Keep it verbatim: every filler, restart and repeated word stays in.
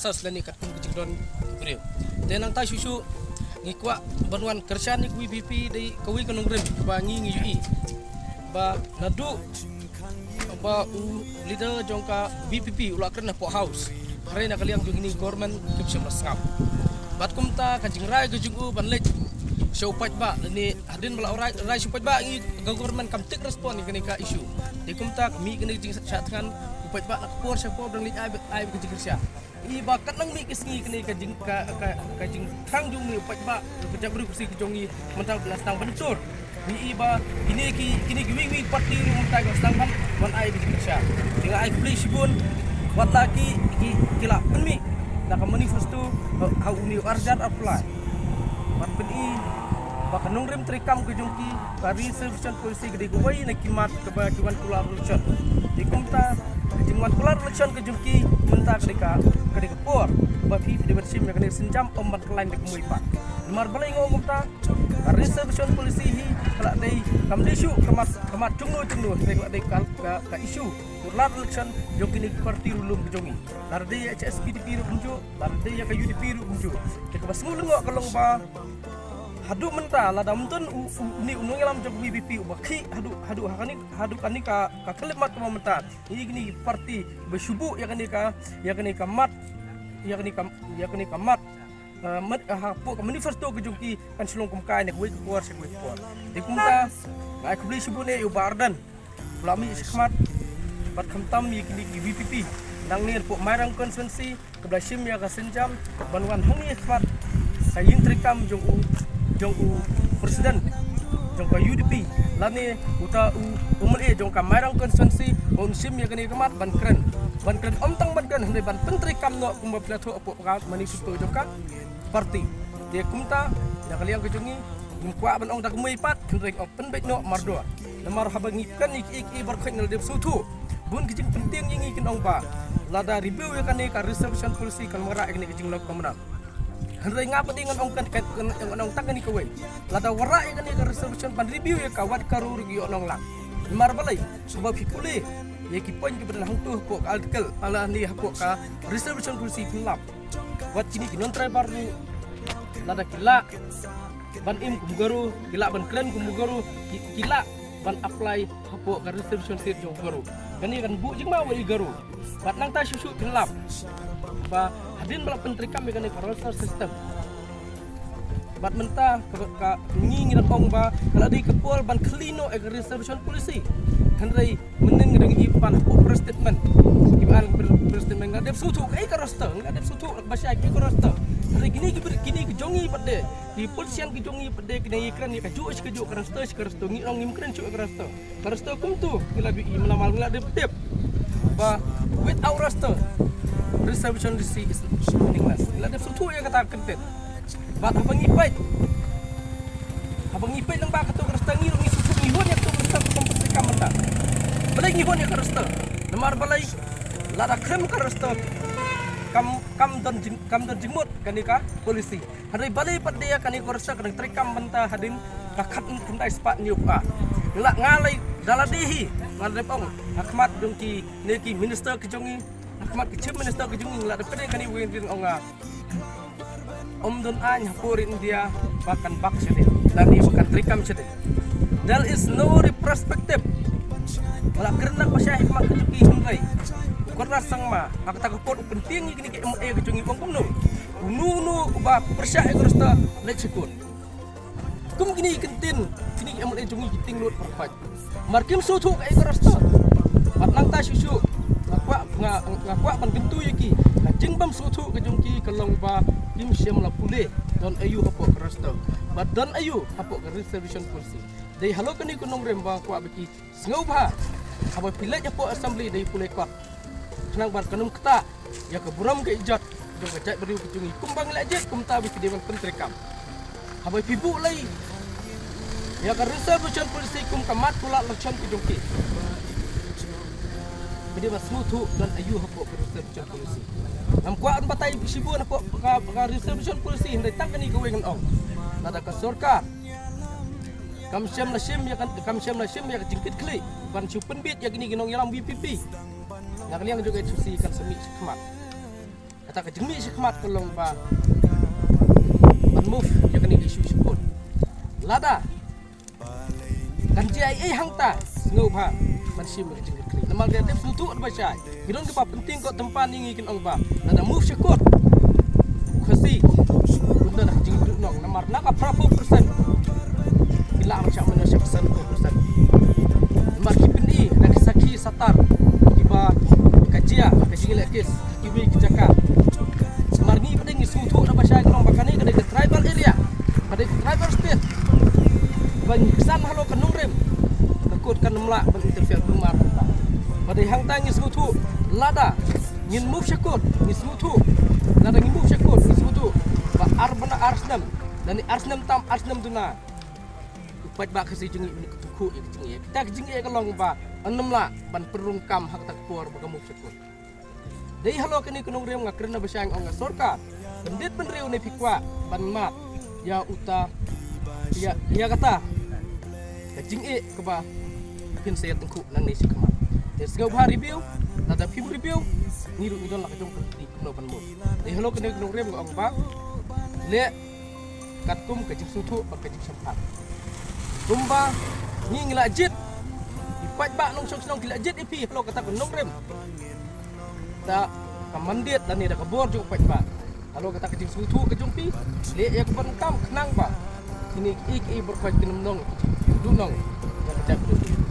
sas lane katkum ka jingdon briew. Te nangta shuh shuh ngi kwah ban wan kyrshan ïa ka VPP dei kawei ka nongrim kaba ngi ngi ïohi ba naduh ba u leader jong ka VPP u la kren hapoh House, hynrei na ka liang jong kine government kim shym la sngap. Bad kumta ka jingrai ka jong u ban leit sha u paidbah lane hadien ba la rai, rai sha u paidbah ngi ka government kam take response ïa kane ka issue. Te kumta ka mih kane ka jingshah thngan u paidbah na ka por sha ka por ba dang leit ai, ai ka jingkyrshan. I ba kat nang mih ki sngi kane ka jing, ka, ka, ka jingthrang jong ngi u paidbah ka jaitbynriew Khasi ka jong ngi mynta la sdang ban tur. Ngi i ba kine ki, kine ki wei wei party ruh mynta ki la sdang ban, ban ai ka jingkyrshan. Te nga ai khublei shibun wat la ki, ki, ki la pynmih na ka manifesto ha, ha une u arhajar arphew lai. Bad pyni ba ka nongrim treikam ka jong ki, ka reservation policy ka dei kawei na ki mat kaba ki wan kular election. Te kumta ka jingwan kular election ka jong ki mynta ka dei ka, ka dei ka por ba phi, phi dei ban shim ïa kane ka sienjam, ym ban khlaiñ da ka mui pat. Namar balei nga ong kumta? Ka reservation policy hi ka la dei, kam dei shuh ka mat, ka mat jongno jongno, hynrei ka la dei ka, ka, ka issue kular election jong kine ki party ruh lum ka jong ngi. Lada dei ïa HSPDP ruh kumjuh, lada dei ïa ka UDP ruh kumjuh. Te kaba sngewlyngngoh ka long ba haduh mynta lada ym don u, u, une u nongïalam jong ka VPP uba khih haduh, haduh ha kane, haduh kane ka, ka khyllipmat kaba mynta, ngi kine ki party ba shu buh ïa kane ka, ïa kane ka mat, ïa kane ka, ïa kane ka mat, eh, mat, eh, hapoh ka manifesto ka jong ki kan shu long kumkai na kawei ka por sha kawei ka por. Te kumta nga ai khublei shibun ïa u Bah Ardent. U la mih shakhmat bad khamtam ïa kine ki VPP nangne hapoh Mairang constituency kaba la shim ïa ka sienjam ban wan hangne shakhmat ka ïing treikam jong u, jong u president jong ka UDP lane uta u MLA jong ka Mairang constituency ba un shim ïa kane ka mat ban kren, ban kren ym tang ban kren hynrei ban pyntreikam noh kumba phi la thoh hapoh ka manifesto jong ka party. Te kumta na ka liang ka jong ngi ngim kwah ban ong da ka mui pat hynrei ong pynbeit noh mardor. Namar haba ngi kren ïa kiei kiei baroh khoit ngi la dep sngewthuh. Bun ki jingpynthiang ïa ngi kin ong ba lada review ïa kane ka reservation policy kan wanrah ïa kane ka jinglong kumno. Hynrei nga pat ngan ong kan, kan, kan, ngan ong tang kane kawei. Lada wanrah ïa kane ka reservation ban review ïa ka wat ka rur ki ïoh nonglang. Namar balei? Haba phi pule ïa ki point kiba don hangto hapoh ka article lane hapoh ka reservation policy phin lap. Wat kine ki non-tribal ruh lada ki lah ban im kum u Garo, ki lah ban kren kum u Garo, ki, ki lah ban apply hapoh ka reservation seat jong u Garo. Kane kan buh jingma ïa u Garo. Bad nangta shuh shuh phin lap ba hadien ba la pyntreikam ïa kane ka roster system, bad mynta ka, ka ngi ngi dang ong ba ka la dei ka por ban khlieh noh ïa ka reservation policy. Hynrei mynnin nga dang ïohi ban hapoh press statement, kiba ai press statement, nga dep sngewthuh kaei ka roster, nga dep sngewthuh ba shai kaei ka roster. Hynrei kine ki bri-, kine ki jong ngi pat de, ki politician ki jong ngi pat de, kine ki kren ïa kajuh shi kajuh, ka roster shi ka roster, ngi ong ngim kren shuh ïa ka roster. Ka roster kumto ngi la ïohi, mynta ma ngi la dep tip ba without roster reservation policy is meaningless. Ngi la dep sngewthuh ïa kata ka kyntien. Bad haba ngi peit, haba ngi peit lyngba kato ka roster ngi ruh ngi sngewthuh, ngi hun ïa kato ka roster kum pyntrei kam mynta. Balei ngi hun ïa ka roster? Namar balei? Lada khlem ka roster kam, kam don jing, kam don jingmut kane ka policy. Hynrei balei pat de ïa kane ka roster ka dang trei kam mynta hadien ka khatkhyndai spah hynñiewphew ar. Nga la, nga la, da lade hi nga la dep ong ha khmat jong kine ki minister ki jong ngi, ha khmat ki chief minister ki jong ngi, nga la dep kren kane wei rin ong nga, ym don aiñ hapoh ri India ba kan bak shadien lane ba kan trei kam shadien. There is no retrospective. Nga la kren na ka bashai ha khmat ka jong ki, hynrei u Conrad Sangma ha kata ka por u pyntieng ïa kine ki MLA ki jong ngi, ong kumno, uno uno uba pyrshah ïa ka roster leit sha court. Kum kine ki kyntien kine ki MLA jong ngi ki tieng lut pyrkhat. Mar kim sngewthuh kaei ka roster. Bad nangta shuh shuh nga kwah, nga, nga kwah ban kyntu ïa ki, ka jingbym sngewthuh ka jong ki ka long ba kim shym la pule don aïu hapoh ka roster bad don aïu hapoh ka reservation policy. Dei halor kane ka nongrim ba nga kwah ba ki sngewbha haba phi leit hapoh assembly dei pule kot, khnang ba kan ym ktah ïa ka burom ka ijot jong ka jaitbynriew ka jong ngi. Kumba ngi la jied kumta ba phi dei ban pyntrei kam. Haba phi buh lei ïa ka reservation policy kum ka mat kular election ka jong phi, phi dei ban sngewthuh don aïu hapoh ka reservation policy. Ngam kwah ban batai shibun hapoh ka, ka reservation policy, hynrei tang kane kawei ngan ong. Lada ka sorkar kam shym la shim ïa ka, kam shym la shim ïa ka jingkitkhlieh ban shu pynbit ïa kine ki nongïalam VPP, na ka liang jong ka HSPDP kan sa mih shakhmat. Ka Ta ka jingmih shakhmat ka long ba ban move ïa kane ka issue sha court. Lada kan jia ei ei hangta, sngewbha ban shim ka jingkyrkhu. Namar ka dep sngewthuh da ba shai. Ngi don kiba pyntieng kot tympan ïa ngi kin ong ba lada move sha court, u Khasi un don ka jingduhnong, namar na ka phra phew percent ki lah ban shah mynno sha percent, phew percent. Namar ki pyni na ki sakhi satar kiba ka jia ka jingïaleh kes kiwei ki jaka. Namar ngi pat ngi sngewthuh da ba shai ka long ba kane ka dei ka tribal area, ka dei ka tribal state. Ba ngi ksan halor ka nongrim, ka court kan ym lah ban interfere kumar. Ba dei hangta ngi sngewthuh, lada ngin move sha court ngi sngewthuh, lada ngin move sha court ngi sngewthuh ba ar bnai ar snem, lane ar snem tam ar snem duna, u paidbah Khasi jong ngi un ïakynduh ïa ka jingeh. Kata ka jingeh ka long ba yn ym lah ban pynrung kam ha kata ka por ba ka move sha court. Dei halor kane ka nongrim nga kren da ba shai, nga ong ïa sorkar, pynbeit pynriew ne phi kwah ban mad ïa uta, ïa, ïa kata ka jingeh kaba phin sa ïatyngkhuh nangne shakhmat. Te sngewbha review, lada phim review ngi ruh ngi don la ka jong ka lynti kumno ban move. Dei halor kane ka nongrim nga ong ba leh katkum ka jingsngewthuh bad ka jingshemphang. Kumba ngi ngi la jied, ki paidbah nongshong shnong ki la jied ïa phi halor kata ka nongrim da ka mandate lane da ka bor jong u paidbah. Halor kata ka jingsngewthuh ka jong phi, leh ïa ka ban kam khnang ba kine kiei kiei baroh kin ym long ki jingduhnong ïa ka jaitbynriew.